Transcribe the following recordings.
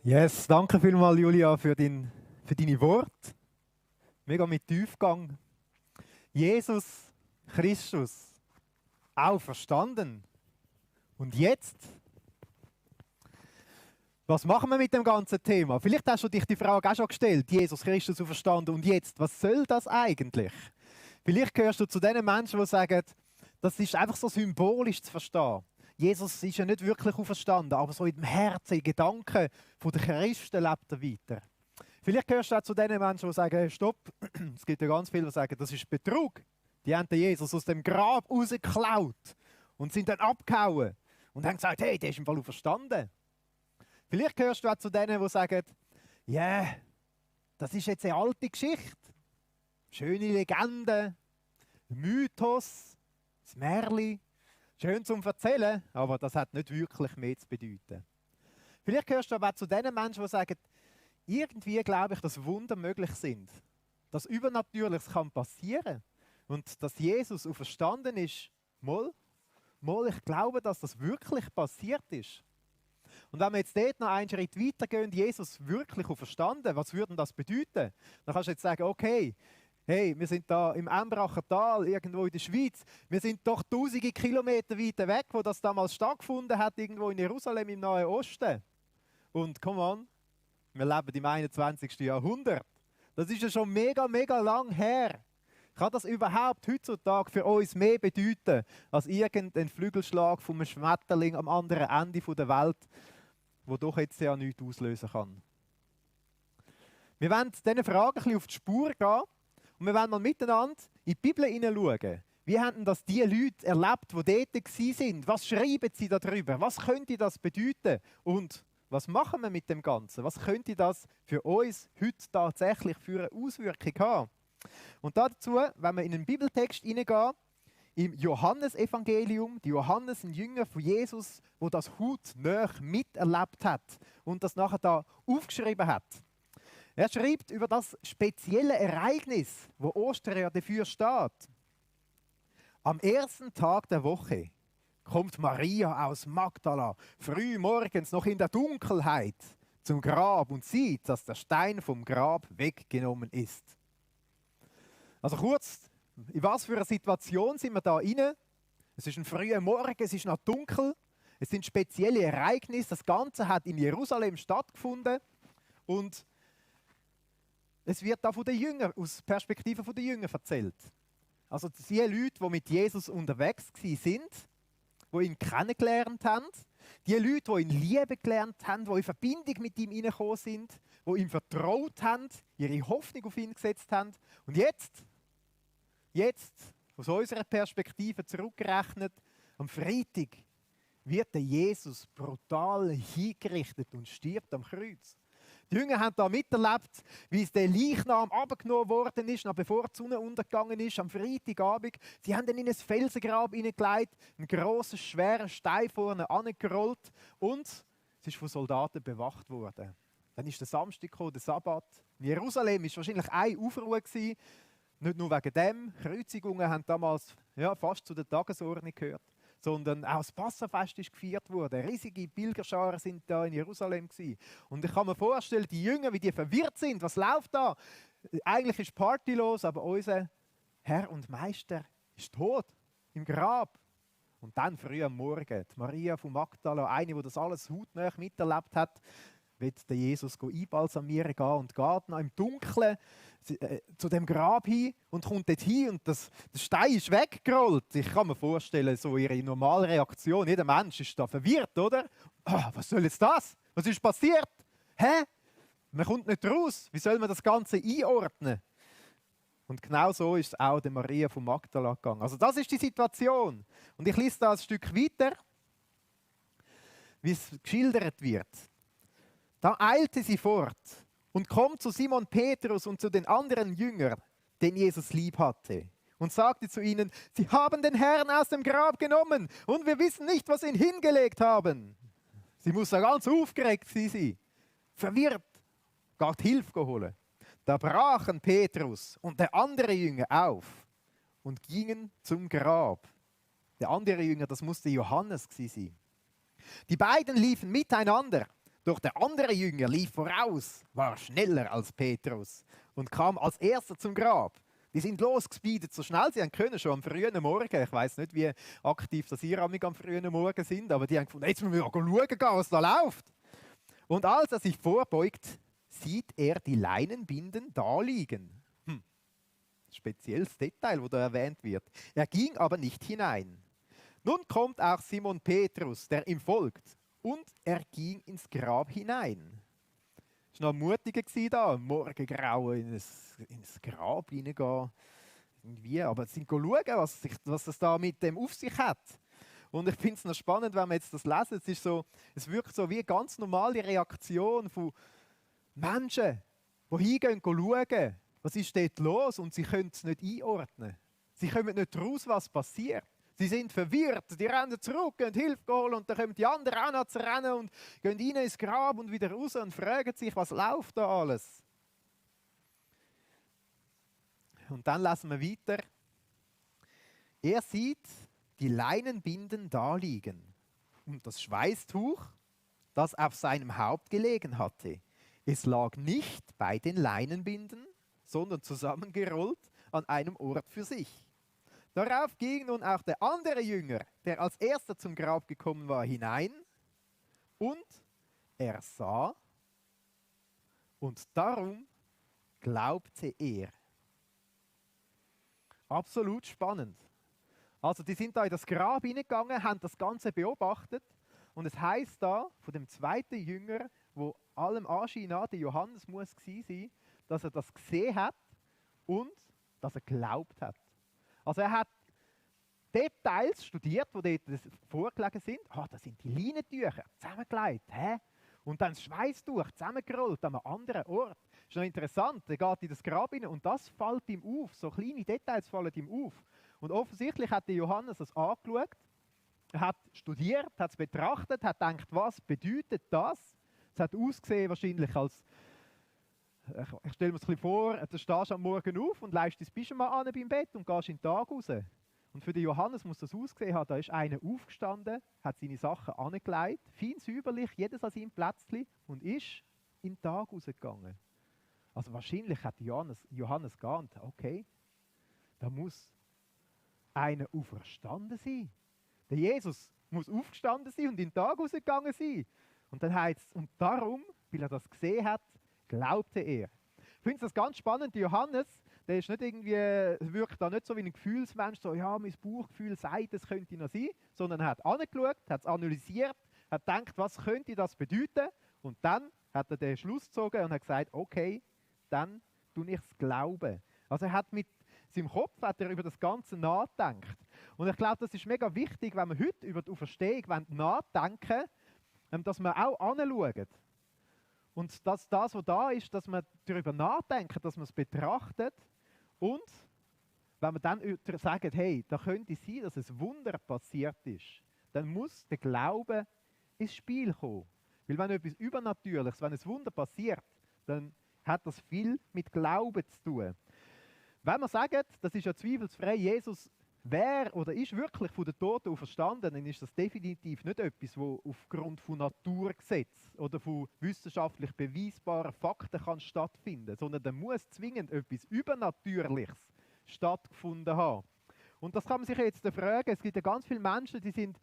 Yes, danke vielmals, Julia, für deine Worte. Mega mit Tiefgang. Jesus Christus, auferstanden. Und jetzt? Was machen wir mit dem ganzen Thema? Vielleicht hast du dich die Frage auch schon gestellt. Jesus Christus auferstanden. Und jetzt? Was soll das eigentlich? Vielleicht gehörst du zu den Menschen, die sagen, das ist einfach so symbolisch zu verstehen. Jesus ist ja nicht wirklich auferstanden, aber so im Herzen, in Gedanken der Christen lebt er weiter. Vielleicht gehörst du auch zu den Menschen, die sagen, hey, stopp, es gibt ja ganz viele, die sagen, das ist Betrug. Die haben den Jesus aus dem Grab rausgeklaut und sind dann abgehauen und haben gesagt, hey, der ist im Fall auferstanden. Vielleicht gehörst du auch zu denen, die sagen, ja, yeah, das ist jetzt eine alte Geschichte. Schöne Legende, Mythos, das Märchen. Schön zum Erzählen, aber das hat nicht wirklich mehr zu bedeuten. Vielleicht gehörst du aber auch zu den Menschen, die sagen, irgendwie glaube ich, dass Wunder möglich sind. Dass Übernatürliches kann passieren. Und dass Jesus auferstanden ist, mal, ich glaube, dass das wirklich passiert ist. Und wenn wir jetzt dort noch einen Schritt weitergehen, Jesus wirklich auferstanden, was würde das bedeuten? Dann kannst du jetzt sagen, okay, hey, wir sind da im Embracher Tal, irgendwo in der Schweiz. Wir sind doch tausende Kilometer weit weg, wo das damals stattgefunden hat, irgendwo in Jerusalem im Nahen Osten. Und come on, wir leben im 21. Jahrhundert. Das ist ja schon mega, mega lang her. Kann das überhaupt heutzutage für uns mehr bedeuten, als irgendein Flügelschlag von einem Schmetterling am anderen Ende der Welt, wo doch jetzt ja nichts auslösen kann? Wir wollen diesen Fragen ein bisschen auf die Spur gehen. Und wir wollen mal miteinander in die Bibel hineinschauen. Wie haben das die Leute erlebt, die dort waren? Was schreiben sie darüber? Was könnte das bedeuten? Und was machen wir mit dem Ganzen? Was könnte das für uns heute tatsächlich für eine Auswirkung haben? Und dazu, wenn wir in den Bibeltext hineingehen, im Johannesevangelium, die Johannes, ein Jünger von Jesus, wo das hautnah miterlebt hat und das nachher da aufgeschrieben hat. Er schreibt über das spezielle Ereignis, wo Ostern ja dafür steht. Am ersten Tag der Woche kommt Maria aus Magdala früh morgens noch in der Dunkelheit zum Grab und sieht, dass der Stein vom Grab weggenommen ist. Also kurz, in was für einer Situation sind wir da rein? Es ist ein früher Morgen, es ist noch dunkel, es sind spezielle Ereignisse, das Ganze hat in Jerusalem stattgefunden und es wird da von den Jüngern, aus Perspektive der Jünger erzählt. Also die Leute, die mit Jesus unterwegs sind, die ihn kennengelernt haben, die Leute, die ihn lieben gelernt haben, die in Verbindung mit ihm hineingekommen sind, die ihm vertraut haben, ihre Hoffnung auf ihn gesetzt haben. Und jetzt, aus unserer Perspektive zurückgerechnet, am Freitag wird der Jesus brutal hingerichtet und stirbt am Kreuz. Die Jünger haben da miterlebt, wie es der Leichnam abgenommen worden ist, noch bevor die Sonne untergegangen ist, am Freitagabend. Sie haben ihn in ein Felsengrab hineingelegt, einen grossen, schweren Stein vorne angerollt und es ist von Soldaten bewacht worden. Dann ist der Samstag gekommen, der Sabbat. In Jerusalem war wahrscheinlich eine Aufruhr gewesen, nicht nur wegen dem. Kreuzigungen haben damals fast zu der Tagesordnung gehört, sondern auch das Passafest ist gefeiert worden. Riesige Pilgerscharen sind da in Jerusalem gewesen. Und ich kann mir vorstellen, die Jünger, wie die verwirrt sind. Was läuft da? Eigentlich ist Party los, aber unser Herr und Meister ist tot im Grab. Und dann früh am Morgen, die Maria von Magdala, eine, die das alles hautnah miterlebt hat, wird der Jesus einbalsamieren gehen und geht noch im Dunkeln zu dem Grab hin und kommt dort hin und der Stein ist weggerollt. Ich kann mir vorstellen, so ihre normale Reaktion, jeder Mensch ist da verwirrt, oder? Oh, was soll jetzt das? Was ist passiert? Hä? Man kommt nicht raus. Wie soll man das Ganze einordnen? Und genau so ist es auch der Maria von Magdala gegangen. Also das ist die Situation. Und ich lese da ein Stück weiter, wie es geschildert wird. Da eilte sie fort und kommt zu Simon Petrus und zu den anderen Jüngern, den Jesus lieb hatte, und sagte zu ihnen, sie haben den Herrn aus dem Grab genommen und wir wissen nicht, was sie ihn hingelegt haben. Sie muss ja ganz aufgeregt sein, verwirrt, geht Hilfe holen. Da brachen Petrus und der andere Jünger auf und gingen zum Grab. Der andere Jünger, das musste Johannes sein. Die beiden liefen miteinander. Doch der andere Jünger lief voraus, war schneller als Petrus und kam als erster zum Grab. Die sind losgespeedet, so schnell sie können, schon am frühen Morgen. Ich weiß nicht, wie aktiv das ihr am frühen Morgen sind, aber die haben gefunden, jetzt müssen wir schauen, was da läuft. Und als er sich vorbeugt, sieht er die Leinenbinden da liegen. Spezielles Detail, das da erwähnt wird. Er ging aber nicht hinein. Nun kommt auch Simon Petrus, der ihm folgt, und er ging ins Grab hinein. Es war noch mutiger da, am Morgengrauen ins Grab hineingehen. Irgendwie, aber sie schauen, was es da mit dem auf sich hat. Und ich finde es noch spannend, wenn wir jetzt das lesen. Es wirkt so wie eine ganz normale Reaktion von Menschen, die hingehen, schauen, was ist dort los, und sie können es nicht einordnen. Sie kommen nicht raus, was passiert. Sie sind verwirrt, die rennen zurück und Hilfe holen, und dann kommen die anderen auch noch zu rennen und gehen rein ins Grab und wieder raus und fragen sich, was läuft da alles. Und dann lesen wir weiter. Er sieht die Leinenbinden da liegen und das Schweißtuch, das auf seinem Haupt gelegen hatte. Es lag nicht bei den Leinenbinden, sondern zusammengerollt an einem Ort für sich. Darauf ging nun auch der andere Jünger, der als erster zum Grab gekommen war, hinein, und er sah, und darum glaubte er. Absolut spannend. Also die sind da in das Grab hineingegangen, haben das Ganze beobachtet, und es heißt da von dem zweiten Jünger, wo allem Anschein nach der Johannes muss gewesen sein, dass er das gesehen hat und dass er geglaubt hat. Also er hat Details studiert, die dort vorgelegen sind. Das sind die Leinentücher zusammengelegt. Und dann das Schweißtuch zusammengerollt an einem anderen Ort. Das ist noch interessant, er geht in das Grab rein und das fällt ihm auf. So kleine Details fallen ihm auf. Und offensichtlich hat der Johannes das angeschaut, er hat studiert, hat es betrachtet, hat gedacht, was bedeutet das? Es hat ausgesehen wahrscheinlich als, ich stelle mir es ein bisschen vor, du stehst am Morgen auf und leist dein Pyjama an beim Bett und gehst in den Tag raus. Und für den Johannes muss das ausgesehen haben, da ist einer aufgestanden, hat seine Sachen angelegt, fein säuberlich, jedes an seinem Plätzchen, und ist in den Tag rausgegangen. Also wahrscheinlich hat Johannes geahnt, okay, da muss einer auferstanden sein. Der Jesus muss aufgestanden sein und in den Tag rausgegangen sein. Und dann heißt es, und darum, weil er das gesehen hat, glaubte er. Ich finde das ganz spannend. Johannes, der ist nicht irgendwie, wirkt da nicht so wie ein Gefühlsmensch, so, ja, mein Bauchgefühl sagt, es könnte noch sein, sondern er hat angeschaut, hat es analysiert, hat gedacht, was könnte das bedeuten, und dann hat er den Schluss gezogen und hat gesagt, okay, dann tue ich es glauben. Also er hat mit seinem Kopf hat er über das Ganze nachgedacht. Und ich glaube, das ist mega wichtig, wenn wir heute über die Auferstehung nachdenken, dass wir auch anschauen. Und dass das, was da ist, dass wir darüber nachdenken, dass wir es betrachtet, und wenn wir dann sagen, hey, da könnte es sein, dass ein Wunder passiert ist, dann muss der Glaube ins Spiel kommen. Weil wenn etwas Übernatürliches, wenn ein Wunder passiert, dann hat das viel mit Glauben zu tun. Wenn wir sagen, das ist ja zweifelsfrei, Jesus wäre oder ist wirklich von den Toten auferstanden, dann ist das definitiv nicht etwas, das aufgrund von Naturgesetzen oder von wissenschaftlich beweisbaren Fakten kann stattfinden, sondern da muss zwingend etwas Übernatürliches stattgefunden haben. Und das kann man sich jetzt fragen. Es gibt ja ganz viele Menschen, die sind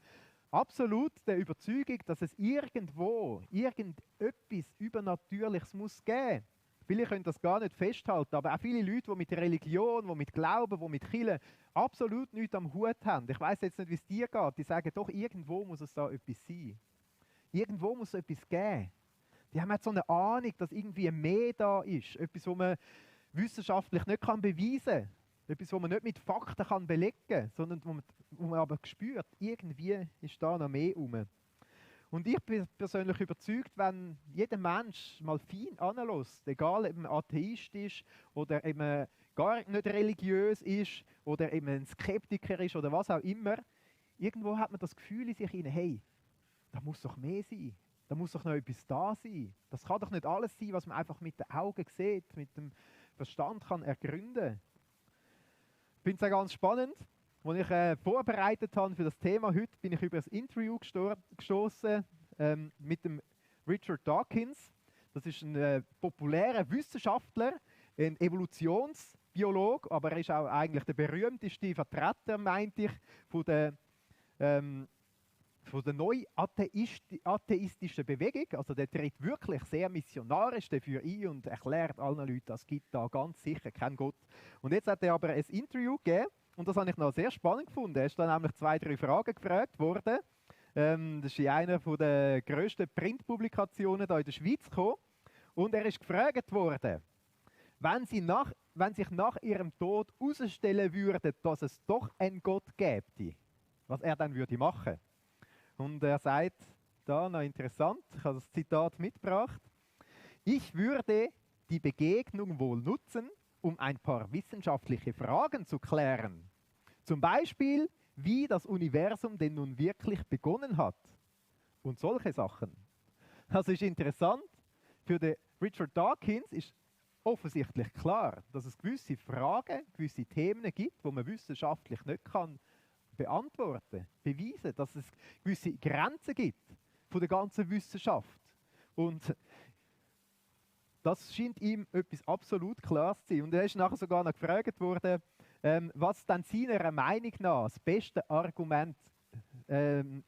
absolut der Überzeugung, dass es irgendwo irgendetwas Übernatürliches muss geben. Viele können das gar nicht festhalten, aber auch viele Leute, die mit Religion, die mit Glauben, die mit Kirche absolut nichts am Hut haben. Ich weiss jetzt nicht, wie es dir geht. Die sagen doch, irgendwo muss es da etwas sein. Irgendwo muss es etwas geben. Die haben jetzt so eine Ahnung, dass irgendwie mehr da ist. Etwas, was man wissenschaftlich nicht beweisen kann. Etwas, was man nicht mit Fakten belegen kann, sondern wo man aber spürt, irgendwie ist da noch mehr rum. Und ich bin persönlich überzeugt, wenn jeder Mensch mal fein anlässt, egal ob er Atheist ist oder eben gar nicht religiös ist oder eben ein Skeptiker ist oder was auch immer, irgendwo hat man das Gefühl in sich hinein, hey, da muss doch mehr sein, da muss doch noch etwas da sein. Das kann doch nicht alles sein, was man einfach mit den Augen sieht, mit dem Verstand kann ergründen. Ich finde es auch ganz spannend. Als ich vorbereitet habe für das Thema heute, bin ich über ein Interview gestoßen mit dem Richard Dawkins. Das ist ein populärer Wissenschaftler, ein Evolutionsbiologe, aber er ist auch eigentlich der berühmteste Vertreter, meinte ich, von der neu-atheistischen Bewegung. Also der tritt wirklich sehr missionarisch dafür ein und erklärt allen Leuten, es gibt da ganz sicher keinen Gott. Und jetzt hat er aber ein Interview gegeben und das habe ich noch sehr spannend gefunden. Er ist dann nämlich 2, 3 Fragen gefragt worden. Das ist in einer der grössten Printpublikationen hier in der Schweiz gekommen. Und er ist gefragt worden, wenn sich nach ihrem Tod herausstellen würde, dass es doch einen Gott gäbe, was er dann würde machen. Und er sagt, da noch interessant, ich habe das Zitat mitgebracht, ich würde die Begegnung wohl nutzen, um ein paar wissenschaftliche Fragen zu klären. Zum Beispiel, wie das Universum denn nun wirklich begonnen hat. Und solche Sachen. Das ist interessant. Für den Richard Dawkins ist offensichtlich klar, dass es gewisse Fragen, gewisse Themen gibt, die man wissenschaftlich nicht kann beantworten, beweisen, dass es gewisse Grenzen gibt von der ganzen Wissenschaft. Und das scheint ihm etwas absolut klar zu sein. Und er ist nachher sogar noch gefragt worden, was dann seiner Meinung nach das beste Argument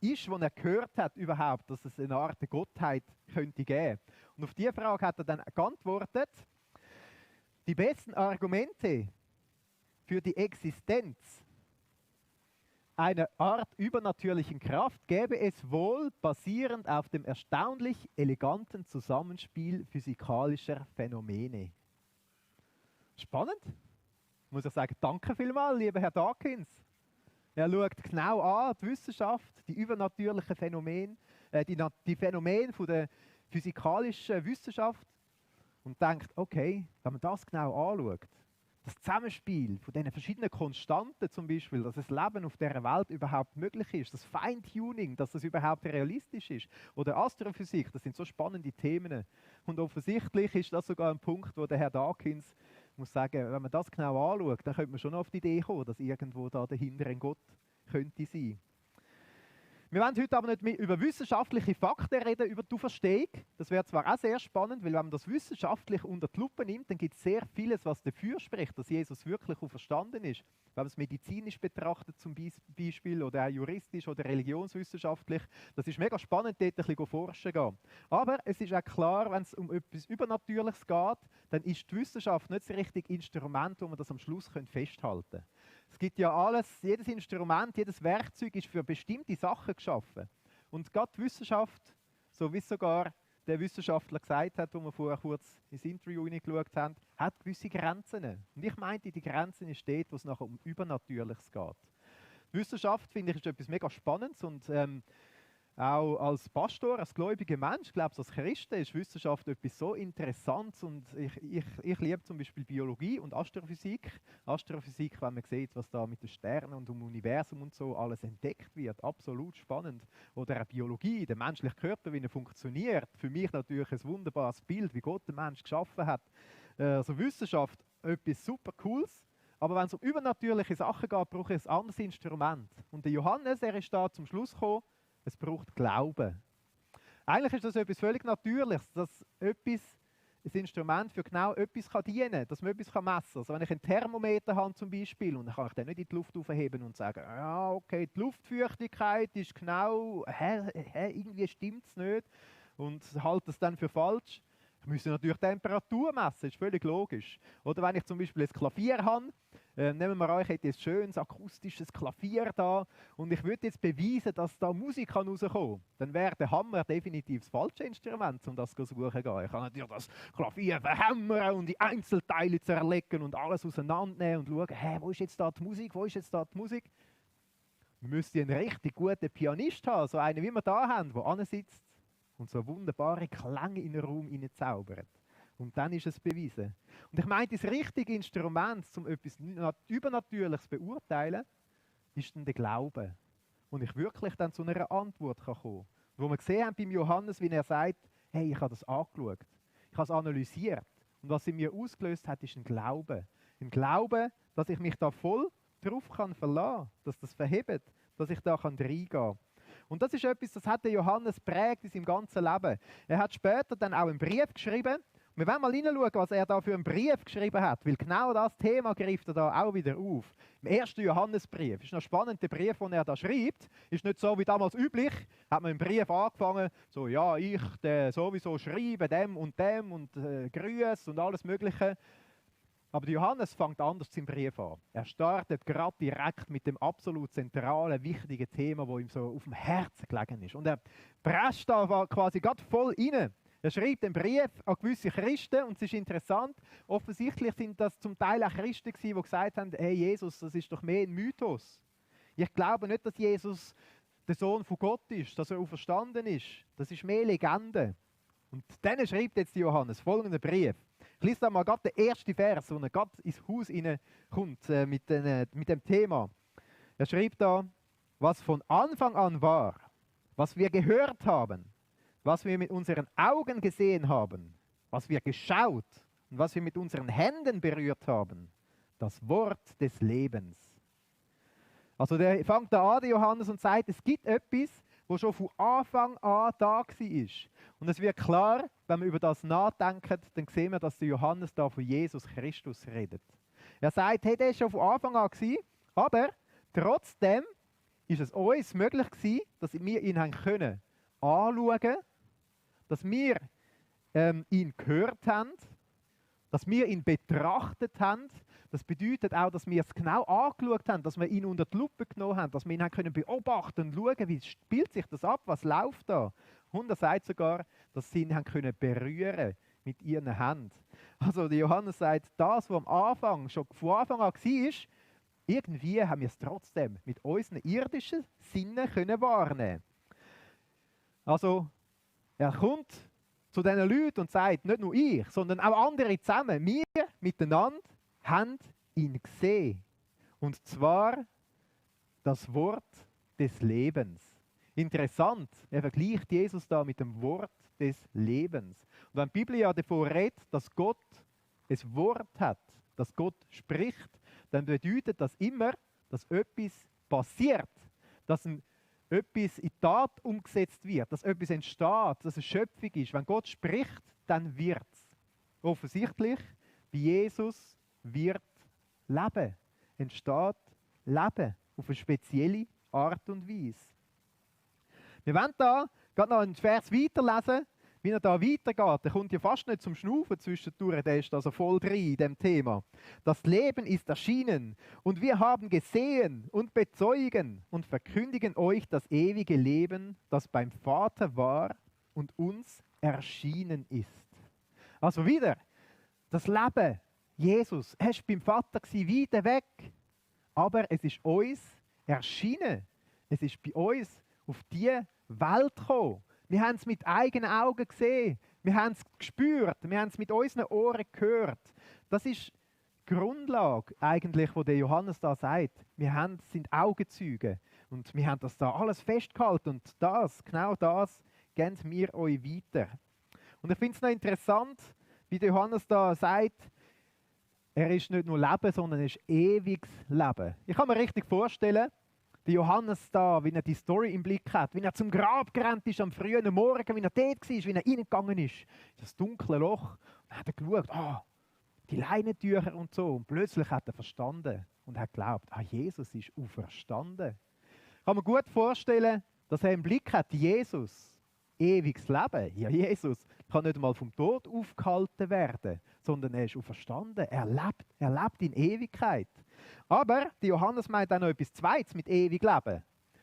ist, das er gehört hat überhaupt, dass es eine Art Gottheit könnte geben. Und auf diese Frage hat er dann geantwortet, die besten Argumente für die Existenz einer Art übernatürlichen Kraft gäbe es wohl basierend auf dem erstaunlich eleganten Zusammenspiel physikalischer Phänomene. Spannend, muss ich sagen. Danke vielmals, lieber Herr Dawkins. Er schaut genau an, die Wissenschaft, die übernatürlichen Phänomene, die Phänomene von der physikalischen Wissenschaft und denkt, okay, wenn man das genau anschaut, das Zusammenspiel von diesen verschiedenen Konstanten zum Beispiel, dass das Leben auf dieser Welt überhaupt möglich ist, das Feintuning, dass das überhaupt realistisch ist, oder Astrophysik, das sind so spannende Themen. Und offensichtlich ist das sogar ein Punkt, wo der Herr Dawkins muss sagen, wenn man das genau anschaut, dann könnte man schon auf die Idee kommen, dass irgendwo da dahinter ein Gott könnte sein. Wir wollen heute aber nicht über wissenschaftliche Fakten reden, über die Auferstehung. Das wäre zwar auch sehr spannend, weil wenn man das wissenschaftlich unter die Lupe nimmt, dann gibt es sehr vieles, was dafür spricht, dass Jesus wirklich auferstanden ist. Wenn man es medizinisch betrachtet zum Beispiel oder auch juristisch oder religionswissenschaftlich, das ist mega spannend, dort ein bisschen forschen gehen. Aber es ist auch klar, wenn es um etwas Übernatürliches geht, dann ist die Wissenschaft nicht das richtige Instrument, wo man das am Schluss festhalten kann. Es gibt ja alles, jedes Instrument, jedes Werkzeug ist für bestimmte Sachen geschaffen. Und gerade die Wissenschaft, so wie es sogar der Wissenschaftler gesagt hat, wo wir vorher kurz ins Interview hineingeschaut haben, hat gewisse Grenzen. Und ich meinte, die Grenzen ist dort, wo es nachher um Übernatürliches geht. Die Wissenschaft, finde ich, ist etwas mega Spannendes und auch als Pastor, als gläubiger Mensch, ich glaube, als Christen ist Wissenschaft etwas so Interessantes und ich liebe zum Beispiel Biologie und Astrophysik. Astrophysik, wenn man sieht, was da mit den Sternen und dem Universum und so alles entdeckt wird, absolut spannend. Oder auch Biologie, der menschliche Körper, wie er funktioniert. Für mich natürlich ein wunderbares Bild, wie Gott den Menschen geschaffen hat. Also Wissenschaft, etwas super Cooles. Aber wenn es um übernatürliche Sachen geht, brauche ich ein anderes Instrument. Und der Johannes, er ist da zum Schluss gekommen, es braucht Glauben. Eigentlich ist das etwas völlig Natürliches, dass etwas, ein Instrument für genau etwas dienen kann, dass man etwas messen kann. Also wenn ich einen Thermometer habe zum Beispiel, und dann kann ich den nicht in die Luft aufheben und sagen, ja, okay, die Luftfeuchtigkeit ist genau, irgendwie stimmt es nicht und halte es dann für falsch. Ich müsste natürlich die Temperatur messen, das ist völlig logisch. Oder wenn ich zum Beispiel ein Klavier habe, nehmen wir an, ich hätte ein schönes akustisches Klavier da und ich würde jetzt beweisen, dass da Musik rauskommen kann, dann wäre der Hammer definitiv das falsche Instrument, um das zu suchen. Ich kann natürlich das Klavier verhämmern und die Einzelteile zerlegen und alles auseinandernehmen und schauen, wo ist jetzt da die Musik, wo ist jetzt da die Musik? Wir müssten einen richtig guten Pianist haben, so einen, wie wir da haben, der ansitzt und so wunderbare Klänge in den Raum hineinzaubert. Und dann ist es bewiesen. Und ich meine, das richtige Instrument, um etwas Übernatürliches zu beurteilen, ist dann der Glaube. Und ich wirklich dann zu einer Antwort kommen kann. Wo wir gesehen haben beim Johannes, wie er sagt, hey, ich habe das angeschaut, ich habe es analysiert. Und was in mir ausgelöst hat, ist ein Glaube. Ein Glaube, dass ich mich da voll drauf kann verlassen, dass das verhebt, dass ich da reingehen kann. Und das ist etwas, das hat der Johannes prägt in seinem ganzen Leben. Er hat später dann auch einen Brief geschrieben. Wir wollen mal hineinschauen, was er da für einen Brief geschrieben hat, weil genau das Thema greift er da auch wieder auf. Im ersten Johannesbrief ist noch spannend, der Brief, den er da schreibt, ist nicht so wie damals üblich. Hat man im Brief angefangen, so ja, ich sowieso schreibe dem und Grüße und alles Mögliche. Aber der Johannes fängt anders im Brief an. Er startet gerade direkt mit dem absolut zentralen, wichtigen Thema, das ihm so auf dem Herzen gelegen ist. Und er prescht da quasi gerade voll rein. Er schreibt einen Brief an gewisse Christen und es ist interessant, offensichtlich sind das zum Teil auch Christen gewesen, die gesagt haben, hey Jesus, das ist doch mehr ein Mythos. Ich glaube nicht, dass Jesus der Sohn von Gott ist, dass er auferstanden ist. Das ist mehr Legende. Und dann schreibt jetzt Johannes folgenden Brief. Ich lese da mal gerade den ersten Vers, wo er gerade ins Haus hineinkommt mit dem Thema. Er schreibt da, was von Anfang an war, was wir gehört haben, was wir mit unseren Augen gesehen haben, was wir geschaut und was wir mit unseren Händen berührt haben, das Wort des Lebens. Also der fängt da an, der Johannes, und sagt, es gibt etwas, was schon von Anfang an da war. Und es wird klar, wenn wir über das nachdenken, dann sehen wir, dass der Johannes da von Jesus Christus redet. Er sagt, hey, der war schon von Anfang an gewesen, aber trotzdem ist es uns möglich gewesen, dass wir ihn haben können anschauen, dass wir ihn gehört haben, dass wir ihn betrachtet haben. Das bedeutet auch, dass wir es genau angeschaut haben, dass wir ihn unter die Lupe genommen haben, dass wir ihn haben können beobachten und schauen, wie spielt sich das ab, was läuft da. Und er sagt sogar, dass sie ihn haben können berühren mit ihren Händen. Also der Johannes sagt, das, was am Anfang, schon von Anfang an war, irgendwie haben wir es trotzdem mit unseren irdischen Sinnen können wahrnehmen. Also er kommt zu diesen Leuten und sagt, nicht nur ich, sondern auch andere zusammen, wir miteinander haben ihn gesehen. Und zwar das Wort des Lebens. Interessant, er vergleicht Jesus da mit dem Wort des Lebens. Und wenn die Bibel ja davon redet, dass Gott ein Wort hat, dass Gott spricht, dann bedeutet das immer, dass etwas passiert, dass etwas in Tat umgesetzt wird, dass etwas entsteht, dass es Schöpfung ist. Wenn Gott spricht, dann wird es. Offensichtlich, bei Jesus wird Leben, entsteht Leben auf eine spezielle Art und Weise. Wir wollen da gerade noch einen Vers weiterlesen, wie er da weitergeht. Der kommt ja fast nicht zum Schnaufen zwischendurch, der ist also voll drin in dem Thema. Das Leben ist erschienen und wir haben gesehen und bezeugen und verkündigen euch das ewige Leben, das beim Vater war und uns erschienen ist. Also wieder, das Leben, Jesus, er war beim Vater weit weg, aber es ist uns erschienen. Es ist bei uns auf diese Welt gekommen. Wir haben es mit eigenen Augen gesehen. Wir haben es gespürt. Wir haben es mit unseren Ohren gehört. Das ist die Grundlage eigentlich, wo der Johannes da sagt. Wir sind Augenzeuge. Und wir haben das da alles festgehalten. Und genau das, geben wir euch weiter. Und ich finde es noch interessant, wie der Johannes da sagt, er ist nicht nur Leben, sondern er ist ewiges Leben. Ich kann mir richtig vorstellen, der Johannes da, wie er die Story im Blick hat, wie er zum Grab gerannt ist am frühen Morgen, wie er dort war, wie er reingegangen ist, in das dunkle Loch. Und dann hat er geschaut, die Leinentücher und so. Und plötzlich hat er verstanden und hat geglaubt, Jesus ist auferstanden. Ich kann mir gut vorstellen, dass er im Blick hat, Jesus, ewiges Leben. Ja, Jesus kann nicht einmal vom Tod aufgehalten werden, sondern er ist auferstanden. Er lebt in Ewigkeit. Aber der Johannes meint auch noch etwas Zweites mit ewig Leben.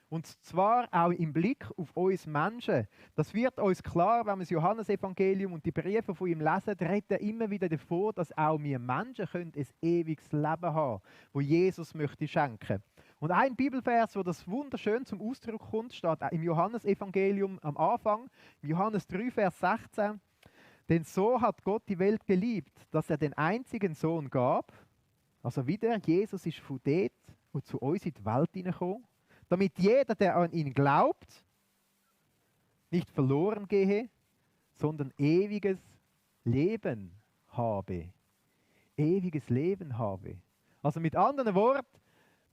Und zwar auch im Blick auf uns Menschen. Das wird uns klar, wenn wir das Johannesevangelium und die Briefe von ihm lesen, da redet er immer wieder davon, dass auch wir Menschen können ein ewiges Leben haben, wo Jesus möchte schenken. Und ein Bibelvers, wo das wunderschön zum Ausdruck kommt, steht im Johannesevangelium am Anfang, im Johannes 3, Vers 16. Denn so hat Gott die Welt geliebt, dass er den einzigen Sohn gab. Also wieder, Jesus ist von dort und zu uns in die Welt hineingekommen, damit jeder, der an ihn glaubt, nicht verloren gehe, sondern ewiges Leben habe. Ewiges Leben habe. Also mit anderen Worten,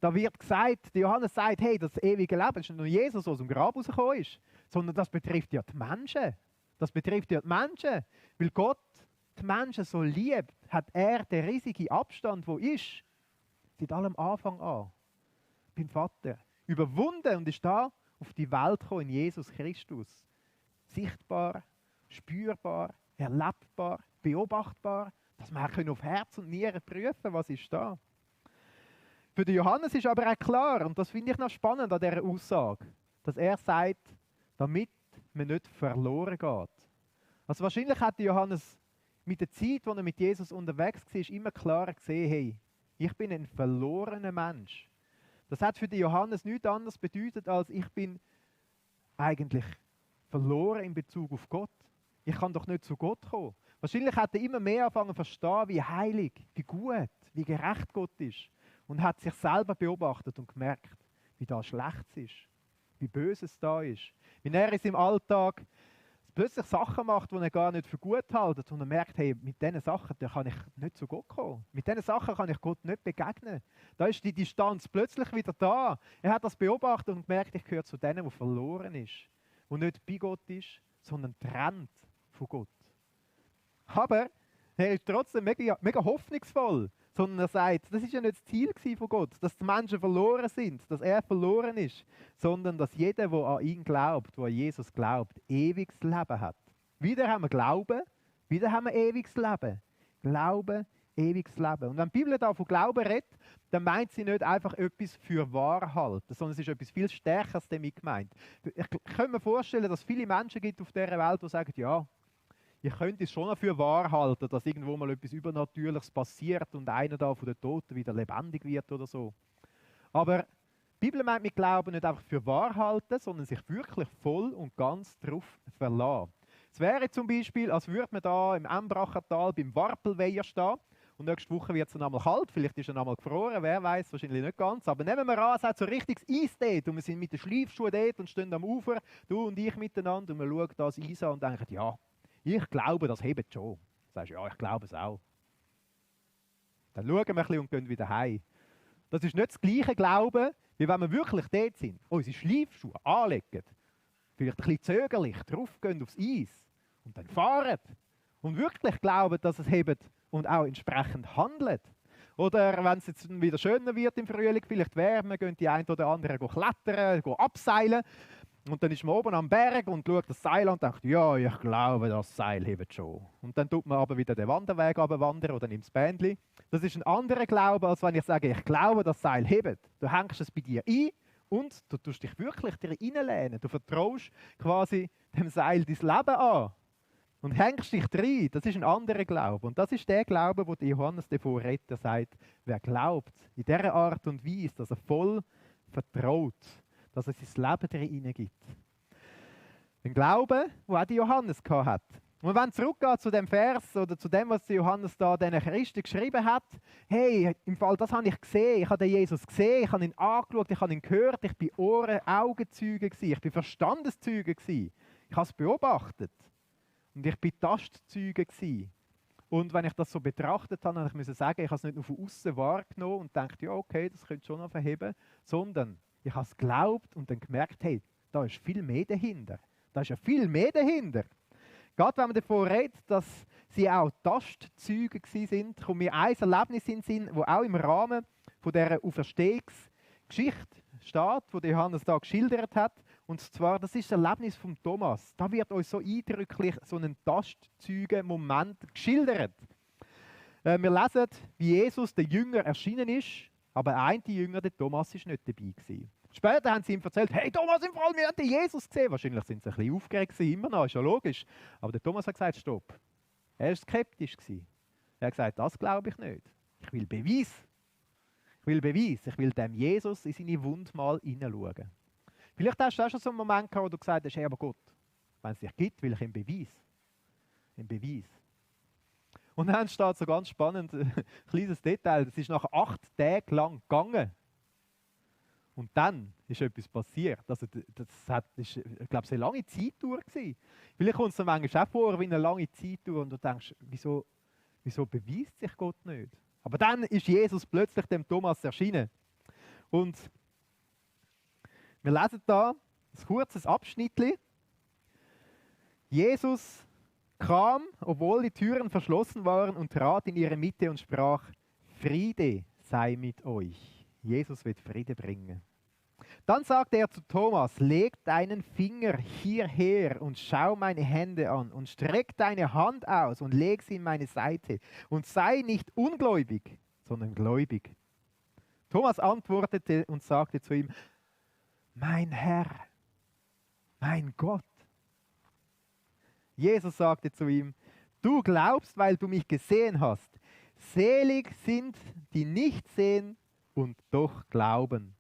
Da wird gesagt, der Johannes sagt, hey, das ewige Leben ist nicht nur Jesus, der aus dem Grab rausgekommen ist, sondern das betrifft ja die Menschen. Das betrifft ja die Menschen. Weil Gott die Menschen so liebt, hat er den riesigen Abstand, wo ist, seit allem Anfang an, beim Vater, überwunden und ist da auf die Welt gekommen in Jesus Christus. Sichtbar, spürbar, erlebbar, beobachtbar, dass wir auf Herz und Nieren prüfen, was ist da. Für den Johannes ist aber auch klar, und das finde ich noch spannend an dieser Aussage, dass er sagt, damit man nicht verloren geht. Also wahrscheinlich hat Johannes mit der Zeit, wo er mit Jesus unterwegs war, immer klarer gesehen, hey, ich bin ein verlorener Mensch. Das hat für den Johannes nichts anderes bedeutet, als ich bin eigentlich verloren in Bezug auf Gott. Ich kann doch nicht zu Gott kommen. Wahrscheinlich hat er immer mehr angefangen zu verstehen, wie heilig, wie gut, wie gerecht Gott ist. Und hat sich selber beobachtet und gemerkt, wie das schlecht ist, wie böse es da ist. Wie er in seinem Alltag plötzlich Sachen macht, die er gar nicht für gut hält. Und er merkt, hey, mit diesen Sachen da kann ich nicht zu Gott kommen. Mit diesen Sachen kann ich Gott nicht begegnen. Da ist die Distanz plötzlich wieder da. Er hat das beobachtet und gemerkt, ich gehöre zu denen, der verloren ist. Der nicht bei Gott ist, sondern trennt von Gott. Aber er ist trotzdem mega, mega hoffnungsvoll. Sondern er sagt, das ist ja nicht das Ziel von Gott, dass die Menschen verloren sind, dass er verloren ist, sondern dass jeder, der an ihn glaubt, der an Jesus glaubt, ewiges Leben hat. Wieder haben wir Glauben, wieder haben wir ewiges Leben. Glauben, ewiges Leben. Und wenn die Bibel da von Glauben redet, dann meint sie nicht einfach etwas für wahr halten, sondern es ist etwas viel Stärkeres damit gemeint. Ich kann mir vorstellen, dass es viele Menschen gibt auf dieser Welt, die sagen, ja, ich könnte es schon noch für wahr halten, dass irgendwo mal etwas Übernatürliches passiert und einer da von den Toten wieder lebendig wird oder so. Aber die Bibel meint mit Glauben nicht einfach für wahr halten, sondern sich wirklich voll und ganz darauf verlassen. Es wäre zum Beispiel, als würde man da im Embracher Tal beim Warpelweiher stehen und nächste Woche wird es dann einmal kalt, vielleicht ist es dann einmal gefroren, wer weiß, wahrscheinlich nicht ganz. Aber nehmen wir an, es hat so richtiges Eis dort und wir sind mit den Schleifschuhen dort und stehen am Ufer, du und ich miteinander und wir schauen das Eis an und denken, ja, ich glaube, das hebt schon. Du sagst, ja, ich glaube es auch. Dann schauen wir ein bisschen und gehen wieder heim. Das ist nicht das gleiche Glauben, wie wenn wir wirklich dort sind, unsere Schleifschuhe anlegen, vielleicht ein bisschen zögerlich draufgehen aufs Eis und dann fahren und wirklich glauben, dass es hebt und auch entsprechend handelt. Oder wenn es jetzt wieder schöner wird im Frühling, vielleicht wärmer, gehen die einen oder anderen klettern, abseilen. Und dann ist man oben am Berg und schaut das Seil an und denkt, ja, ich glaube, das Seil hebt schon. Und dann tut man aber wieder den Wanderweg runterwandern oder nimmt das Bändli. Das ist ein anderer Glaube, als wenn ich sage, ich glaube, das Seil hebt. Du hängst es bei dir ein und du tust dich wirklich reinlehnen. Du vertraust quasi dem Seil dein Leben an und hängst dich rein. Das ist ein anderer Glaube. Und das ist der Glaube, wo Johannes davor redet. Er sagt, wer glaubt in dieser Art und Weise, dass er voll vertraut, dass er sein Leben darin gibt. Ein Glaube, den auch Johannes hat. Und wenn wir zurückgehen zu dem Vers oder zu dem, was Johannes da den Christen geschrieben hat, hey, im Fall, das habe ich gesehen, ich habe den Jesus gesehen, ich habe ihn angeschaut, ich habe ihn gehört, ich war Augenzeuge gewesen, ich war Verstandeszeuge gewesen, ich habe es beobachtet und ich war Tastzeuge gewesen. Und wenn ich das so betrachtet habe, musste ich sagen, ich habe es nicht nur von außen wahrgenommen und dachte, ja okay, das könnte schon noch verheben, sondern ich habe es geglaubt und dann gemerkt, hey, da ist viel mehr dahinter. Da ist ja viel mehr dahinter. Gerade wenn man davon redet, dass sie auch Tastzeuge waren, kommt mir ein Erlebnis in den Sinn, das auch im Rahmen von dieser Auferstehungsgeschichte steht, die Johannes da geschildert hat. Und zwar, das ist das Erlebnis von Thomas. Da wird uns so eindrücklich so ein Tastzeugen-Moment geschildert. Wir lesen, wie Jesus den Jünger erschienen ist, aber ein Jünger, der Thomas, war nicht dabei gewesen. Später haben sie ihm erzählt, hey Thomas, im Fall, wir haben den Jesus gesehen. Wahrscheinlich sind sie ein bisschen aufgeregt gewesen, immer noch, ist ja logisch. Aber der Thomas hat gesagt, stopp. Er war skeptisch gewesen. Er hat gesagt, das glaube ich nicht. Ich will Beweis. Ich will Beweis. Ich will dem Jesus in seine Wunde mal hineinschauen. Vielleicht hast du auch schon so einen Moment gehabt, wo du gesagt hast, hey, aber Gott, wenn es dich gibt, will ich einen Beweis. Einen Beweis. Und dann steht so ganz spannend, ein kleines Detail, das ist nach 8 Tagen lang gegangen. Und dann ist etwas passiert. Also, das ist, ich glaube, eine lange Zeitdauer gewesen. Vielleicht kommt es dir manchmal auch vor wie eine lange Zeitdauer und du denkst, wieso beweist sich Gott nicht? Aber dann ist Jesus plötzlich dem Thomas erschienen. Und wir lesen da ein kurzes Abschnitt. Jesus kam, obwohl die Türen verschlossen waren, und trat in ihre Mitte und sprach: Friede sei mit euch. Jesus wird Friede bringen. Dann sagte er zu Thomas: Leg deinen Finger hierher und schau meine Hände an und streck deine Hand aus und leg sie in meine Seite und sei nicht ungläubig, sondern gläubig. Thomas antwortete und sagte zu ihm: Mein Herr, mein Gott. Jesus sagte zu ihm: Du glaubst, weil du mich gesehen hast. Selig sind, die nicht sehen und doch glauben.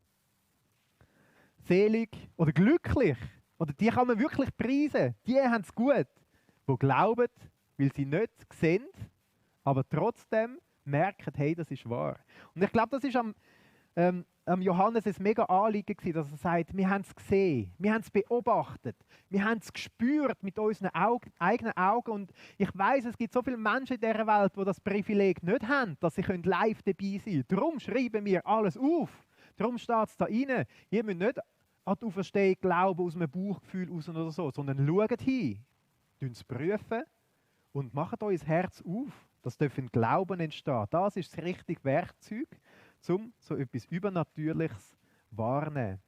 Selig oder glücklich, oder die kann man wirklich preisen, die haben es gut, die glauben, weil sie nicht sehen, aber trotzdem merken, hey, das ist wahr. Und ich glaube, das ist am Johannes ein mega Anliegen gewesen, dass er sagt, wir haben es gesehen, wir haben es beobachtet, wir haben es gespürt mit unseren eigenen Augen. Und ich weiß, es gibt so viele Menschen in dieser Welt, die das Privileg nicht haben, dass sie live dabei sein können. Darum schreiben wir alles auf. Darum steht es da rein. Ihr müsst nicht an die Auferstehung glauben aus einem Bauchgefühl raus oder so, sondern schaut hin, es prüfen und macht euer Herz auf. Das darf in Glauben entstehen. Das ist das richtige Werkzeug, um so etwas Übernatürliches wahrnehmen.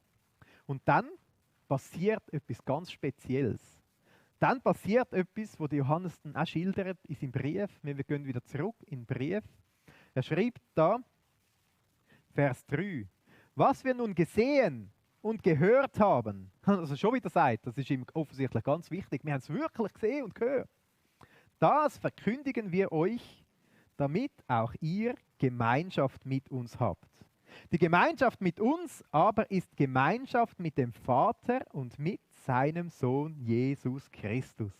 Und dann passiert etwas ganz Spezielles. Dann passiert etwas, was Johannes dann auch schildert in seinem Brief. Wir gehen wieder zurück in den Brief. Er schreibt da, Vers 3, was wir nun gesehen und gehört haben, also schon wieder sagt, das ist ihm offensichtlich ganz wichtig, wir haben es wirklich gesehen und gehört. Das verkündigen wir euch, damit auch ihr Gemeinschaft mit uns habt. Die Gemeinschaft mit uns aber ist Gemeinschaft mit dem Vater und mit seinem Sohn Jesus Christus.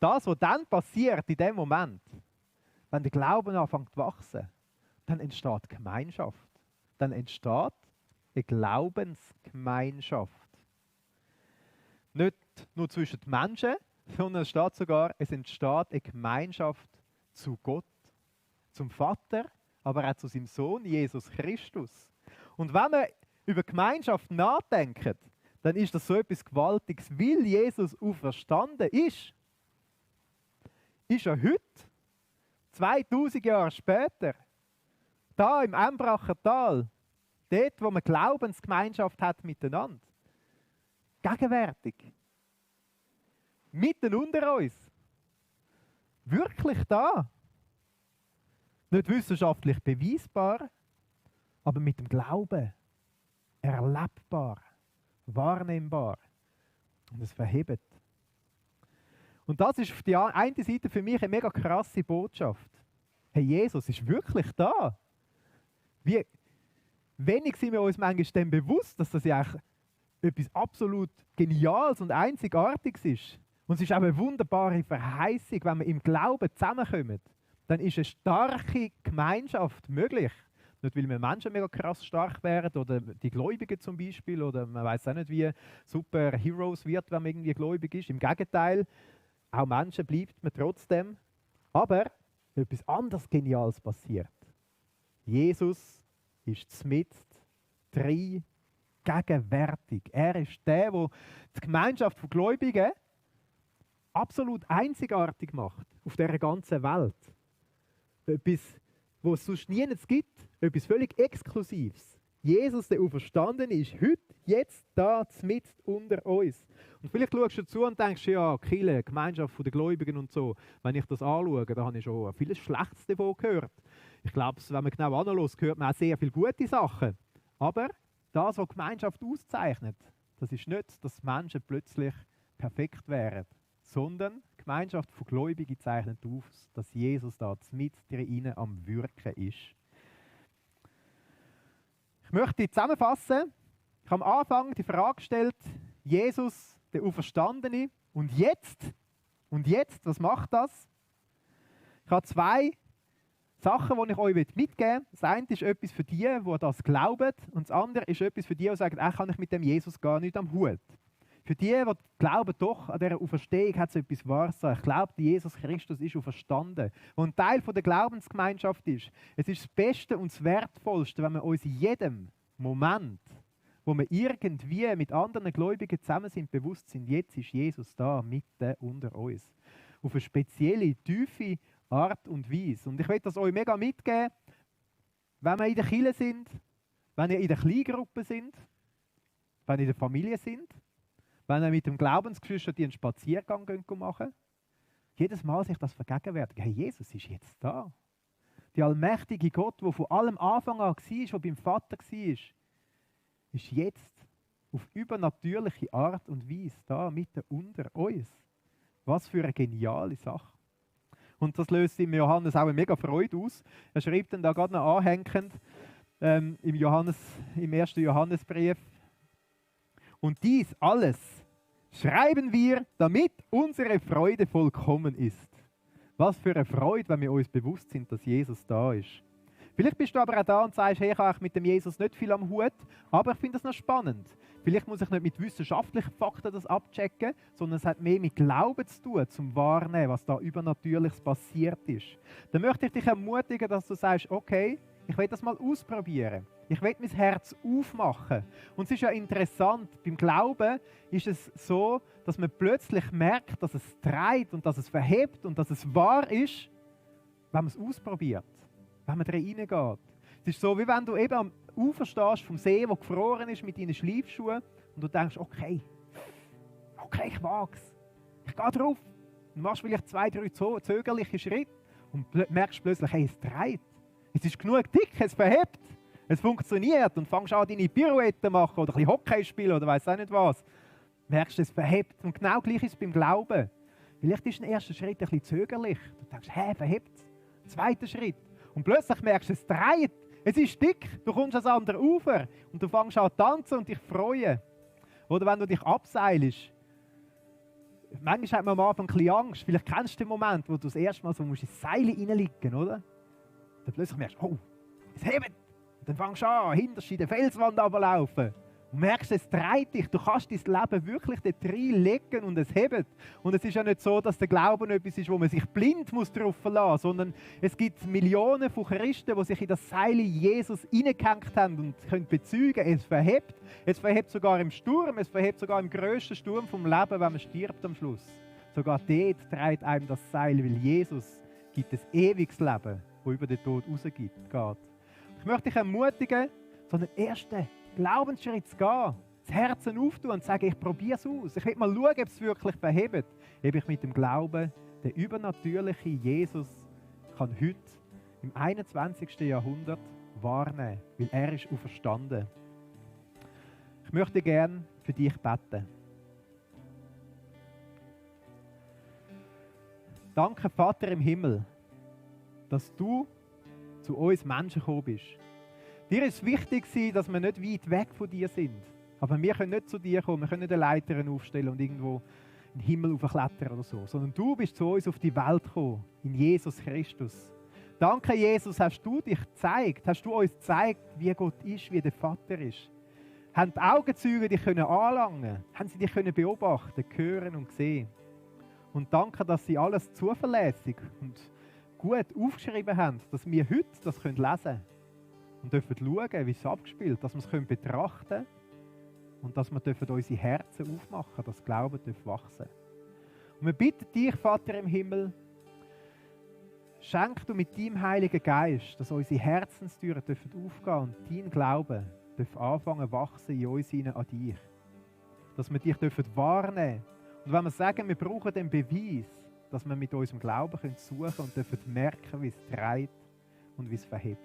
Das, was dann passiert in dem Moment, wenn der Glauben anfängt zu wachsen, dann entsteht Gemeinschaft. Dann entsteht eine Glaubensgemeinschaft. Nicht nur zwischen den Menschen, sondern es steht sogar, es entsteht eine Gemeinschaft zu Gott, zum Vater, aber auch zu seinem Sohn Jesus Christus. Und wenn wir über Gemeinschaft nachdenken, dann ist das so etwas Gewaltiges, weil Jesus auferstanden ist er heute, 2000 Jahre später, da im Embracher Tal, dort, wo man Glaubensgemeinschaft hat miteinander, gegenwärtig, mitten unter uns, wirklich da. Nicht wissenschaftlich beweisbar, aber mit dem Glauben erlebbar, wahrnehmbar. Und es verhebt. Und das ist auf der einen Seite für mich eine mega krasse Botschaft. Hey, Jesus ist wirklich da. Wie wenig sind wir uns manchmal dem bewusst, dass das ja auch etwas absolut Geniales und Einzigartiges ist. Und es ist auch eine wunderbare Verheißung, wenn wir im Glauben zusammenkommen. Dann ist eine starke Gemeinschaft möglich. Nicht, weil wir Menschen mega krass stark wären oder die Gläubigen zum Beispiel oder man weiß auch nicht, wie super Heroes wird, wenn man irgendwie gläubig ist. Im Gegenteil, auch Menschen bleibt man trotzdem. Aber etwas anderes Geniales passiert. Jesus ist mitten drin gegenwärtig. Er ist der die Gemeinschaft von Gläubigen absolut einzigartig macht auf dieser ganzen Welt. Etwas, was es sonst nirgends gibt, etwas völlig Exklusives. Jesus, der Auferstandene, ist heute, jetzt, da, mitten unter uns. Und vielleicht schaust du zu und denkst, ja, Kirche, Gemeinschaft der Gläubigen und so, wenn ich das anschaue, da habe ich schon vieles Schlechtes davon gehört. Ich glaube, wenn man genau anhört, hört man auch sehr viele gute Sachen. Aber das, was Gemeinschaft auszeichnet, das ist nicht, dass Menschen plötzlich perfekt wären, sondern die Gemeinschaft von Gläubigen zeichnet auf, dass Jesus da mit ihnen am Wirken ist. Ich möchte zusammenfassen. Ich habe am Anfang die Frage gestellt, Jesus, der Auferstandene, und jetzt, was macht das? Ich habe zwei Sachen, die ich euch mitgeben will. Das eine ist etwas für die, die das glauben, und das andere ist etwas für die, die sagen, kann ich mit dem Jesus gar nicht am Hut. Für die, die glauben, doch, an dieser Auferstehung hat es etwas Wahres. Ich glaube, Jesus Christus ist auferstanden. Und ein Teil der Glaubensgemeinschaft ist, es ist das Beste und das Wertvollste, wenn wir uns in jedem Moment, wo wir irgendwie mit anderen Gläubigen zusammen sind, bewusst sind, jetzt ist Jesus da, mitten unter uns. Auf eine spezielle, tiefe Art und Weise. Und ich will das euch mega mitgeben, wenn wir in der Kirche sind, wenn ihr in der Kleingruppe sind, wenn ihr in der Familie sind, wenn ihr mit dem Glaubensgeschwister einen Spaziergang machen. Jedes Mal sich das vergegenwärtigen. Hey, Jesus ist jetzt da. Der allmächtige Gott, der von allem Anfang an war, der beim Vater war, ist jetzt auf übernatürliche Art und Weise da, mitten unter uns. Was für eine geniale Sache. Und das löst im Johannes auch eine mega Freude aus. Er schreibt dann da gerade noch anhängend im 1. Johannesbrief. Und dies alles schreiben wir, damit unsere Freude vollkommen ist. Was für eine Freude, wenn wir uns bewusst sind, dass Jesus da ist. Vielleicht bist du aber auch da und sagst, hey, ich habe mit dem Jesus nicht viel am Hut, aber ich finde das noch spannend. Vielleicht muss ich nicht mit wissenschaftlichen Fakten das abchecken, sondern es hat mehr mit Glauben zu tun, zum Wahrnehmen, was da Übernatürliches passiert ist. Dann möchte ich dich ermutigen, dass du sagst, okay, ich will das mal ausprobieren. Ich will mein Herz aufmachen. Und es ist ja interessant, beim Glauben ist es so, dass man plötzlich merkt, dass es trägt und dass es verhebt und dass es wahr ist, wenn man es ausprobiert, wenn man da reingeht. Es ist so, wie wenn du eben am Ufer stehst vom See, der gefroren ist, mit deinen Schleifschuhen und du denkst, okay, ich wage es. Ich gehe drauf. Du machst vielleicht 2, 3 zögerliche Schritte und merkst plötzlich, hey, es trägt. Es ist genug dick, es verhebt. Es funktioniert und fängst an, deine Pirouetten machen oder ein bisschen Hockey spielen oder weiss auch nicht was. Merkst, es verhebt. Und genau gleich ist es beim Glauben. Vielleicht ist der erste Schritt ein bisschen zögerlich. Du denkst, verhebt es. Zweiter Schritt. Und plötzlich merkst du, es dreht. Es ist dick. Du kommst ans andere Ufer und du fängst an zu tanzen und dich freuen. Oder wenn du dich abseilst. Manchmal hat man am Anfang ein bisschen Angst. Vielleicht kennst du den Moment, wo du das erste Mal so ins Seil reinliegen, oder? Dann plötzlich merkst du, oh, es hebt. Dann fängst du an, hinterst in der Felswand runterzulaufen. Und merkst, es dreht dich. Du kannst dein Leben wirklich dort reinlegen und es hebt. Und es ist ja nicht so, dass der Glauben etwas ist, wo man sich blind muss darauf verlassen muss, sondern es gibt Millionen von Christen, die sich in das Seil Jesus reingehängt haben und können bezeugen, es verhebt. Es verhebt sogar im Sturm, es verhebt sogar im grössten Sturm vom Leben, wenn man stirbt am Schluss. Sogar dort dreht einem das Seil, weil Jesus gibt ein ewiges Leben, das über den Tod rausgeht. Ich möchte dich ermutigen, so einen ersten Glaubensschritt zu gehen, das Herz aufzutun und zu sagen, ich probiere es aus. Ich will mal schauen, ob es wirklich verhebt. Ob ich mit dem Glauben den übernatürlichen Jesus kann heute im 21. Jahrhundert wahrnehmen, weil er ist auferstanden. Ich möchte gerne für dich beten. Danke, Vater im Himmel, dass du zu uns Menschen gekommen bist. Dir ist wichtig, dass wir nicht weit weg von dir sind. Aber wir können nicht zu dir kommen, wir können nicht eine Leiter aufstellen und irgendwo in den Himmel aufklettern oder so. Sondern du bist zu uns auf die Welt gekommen, in Jesus Christus. Danke, Jesus, hast du dich gezeigt, hast du uns gezeigt, wie Gott ist, wie der Vater ist. Haben die Augenzeuge dich anlangen, haben sie dich beobachten, hören und sehen. Und danke, dass sie alles zuverlässig und gut aufgeschrieben haben, dass wir heute das lesen können. Und dürfen schauen, wie es abgespielt, dass wir es betrachten können und dass wir unsere Herzen aufmachen dürfen, dass Glauben wachsen darf. Und wir bitten dich, Vater im Himmel, schenk du mit deinem Heiligen Geist, dass unsere Herzenstüren aufgehen und dein Glauben anfangen wachsen in uns hinein an dich. Dass wir dich wahrnehmen dürfen. Und wenn wir sagen, wir brauchen den Beweis, dass wir mit unserem Glauben suchen können und dürfen merken, wie es trägt und wie es verhebt.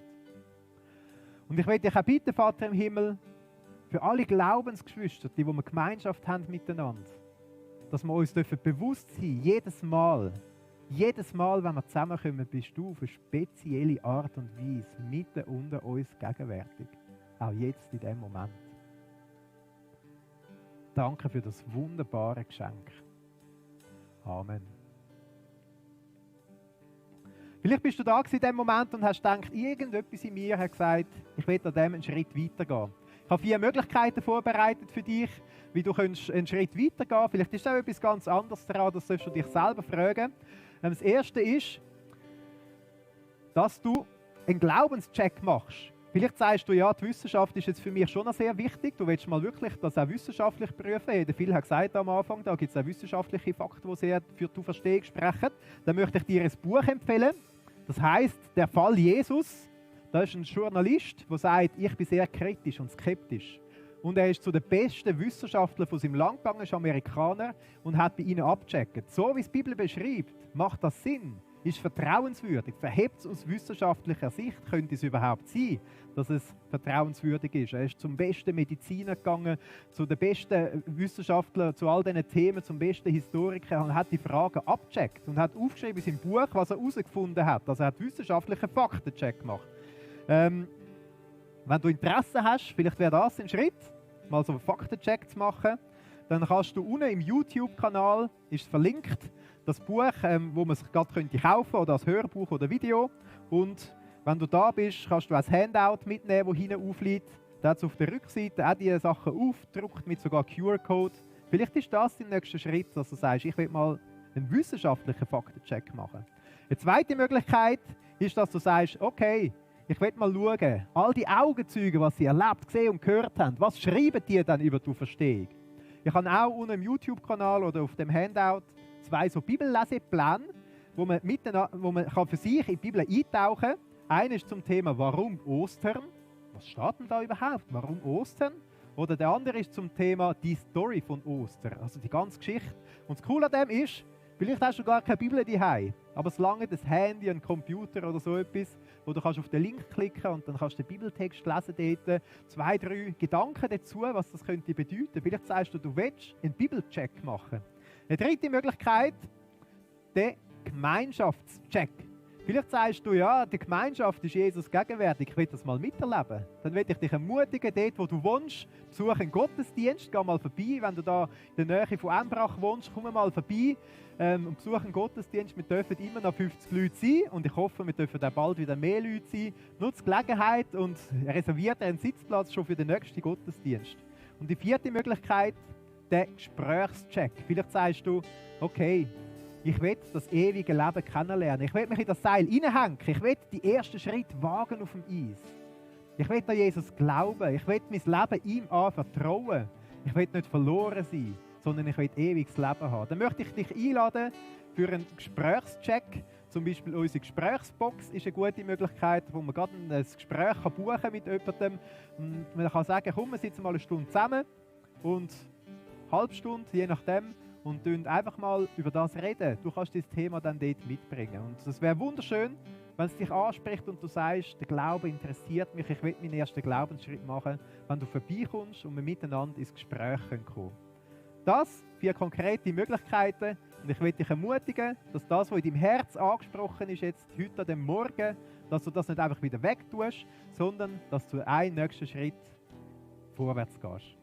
Und ich möchte dich auch bitten, Vater im Himmel, für alle Glaubensgeschwister, die wir Gemeinschaft haben miteinander, dass wir uns bewusst sein dürfen, jedes Mal, wenn wir zusammenkommen, bist du auf eine spezielle Art und Weise mitten unter uns gegenwärtig. Auch jetzt in diesem Moment. Danke für das wunderbare Geschenk. Amen. Vielleicht bist du da in diesem Moment und hast gedacht, irgendetwas in mir hat gesagt, ich will an dem einen Schritt weitergehen. Ich habe 4 Möglichkeiten vorbereitet für dich, wie du einen Schritt weitergehen kannst. Vielleicht ist auch etwas ganz anderes daran, das sollst du dich selber fragen. Das Erste ist, dass du einen Glaubenscheck machst. Vielleicht sagst du, ja, die Wissenschaft ist jetzt für mich schon noch sehr wichtig. Du willst mal wirklich das auch wissenschaftlich prüfen. Der Phil hat gesagt am Anfang, da gibt es auch wissenschaftliche Fakten, die sehr für die Verstehung sprechen. Dann möchte ich dir ein Buch empfehlen. Das heißt «Der Fall Jesus». Da ist ein Journalist, der sagt, ich bin sehr kritisch und skeptisch. Und er ist zu den besten Wissenschaftlern von seinem Land gegangen, ist Amerikaner, und hat bei ihnen abgecheckt. So wie es die Bibel beschreibt, macht das Sinn, ist vertrauenswürdig, verhebt es aus wissenschaftlicher Sicht, könnte es überhaupt sein, dass es vertrauenswürdig ist. Er ist zum besten Mediziner gegangen, zu den besten Wissenschaftlern, zu all diesen Themen, zum besten Historiker und hat die Fragen abgecheckt und hat aufgeschrieben in seinem Buch, was er herausgefunden hat. Also er hat wissenschaftlichen Faktencheck gemacht. Wenn du Interesse hast, vielleicht wäre das ein Schritt, mal so einen Faktencheck zu machen, dann kannst du unten im YouTube-Kanal, ist verlinkt, das Buch, wo man sich gerade könnte kaufen oder als Hörbuch oder Video. Und wenn du da bist, kannst du ein Handout mitnehmen, das hinten aufliegt. Da hat es auf der Rückseite auch diese Sachen aufgedruckt mit sogar QR-Code. Vielleicht ist das der nächste Schritt, dass du sagst, ich will mal einen wissenschaftlichen Faktencheck machen. Eine zweite Möglichkeit ist, dass du sagst, okay, ich will mal schauen, all die Augenzeuge, was sie erlebt, gesehen und gehört haben, was schreiben die dann über die Auferstehung? Ich habe auch unten im YouTube-Kanal oder auf dem Handout 2 so Bibellesepläne, wo man kann für sich in die Bibel eintauchen kann. Einer ist zum Thema «Warum Ostern?». Was steht denn da überhaupt? Warum Ostern? Oder der andere ist zum Thema «Die Story von Ostern», also die ganze Geschichte. Und das Coole an dem ist, vielleicht hast du gar keine Bibel daheim, aber es lange das Handy, ein Computer oder so etwas, wo du kannst auf den Link klicken und dann kannst du den Bibeltext lesen dort, 2, 3 Gedanken dazu, was das könnte bedeuten. Vielleicht sagst du, du willst einen Bibelcheck machen. Eine dritte Möglichkeit, der Gemeinschaftscheck. Vielleicht sagst du, ja, die Gemeinschaft ist Jesus gegenwärtig, ich will das mal miterleben. Dann will ich dich ermutigen, dort wo du wohnst, besuche einen Gottesdienst, geh mal vorbei, wenn du da in der Nähe von Embrach wohnst, komm mal vorbei und besuche einen Gottesdienst. Wir dürfen immer noch 50 Leute sein und ich hoffe, wir dürfen dann bald wieder mehr Leute sein. Nutze die Gelegenheit und reserviert einen Sitzplatz schon für den nächsten Gottesdienst. Und die vierte Möglichkeit, der Gesprächscheck. Vielleicht sagst du, okay, ich will das ewige Leben kennenlernen. Ich will mich in das Seil hineinhängen. Ich will die ersten Schritte wagen auf dem Eis. Ich will an Jesus glauben. Ich will mein Leben ihm anvertrauen. Ich will nicht verloren sein, sondern ich will ewiges Leben haben. Dann möchte ich dich einladen für einen Gesprächscheck. Zum Beispiel unsere Gesprächsbox ist eine gute Möglichkeit, wo man gerade ein Gespräch buchen kann mit jemandem. Man kann sagen, komm, wir sitzen mal eine Stunde zusammen und eine halbe Stunde, je nachdem, und einfach mal über das reden. Du kannst das Thema dann dort mitbringen. Und es wäre wunderschön, wenn es dich anspricht und du sagst, der Glaube interessiert mich, ich will meinen ersten Glaubensschritt machen, wenn du vorbeikommst und wir miteinander ins Gespräch kommen können. Das 4 konkrete Möglichkeiten und ich will dich ermutigen, dass das, was in deinem Herz angesprochen ist, jetzt heute an dem Morgen, dass du das nicht einfach wieder wegtust, sondern dass du einen nächsten Schritt vorwärts gehst.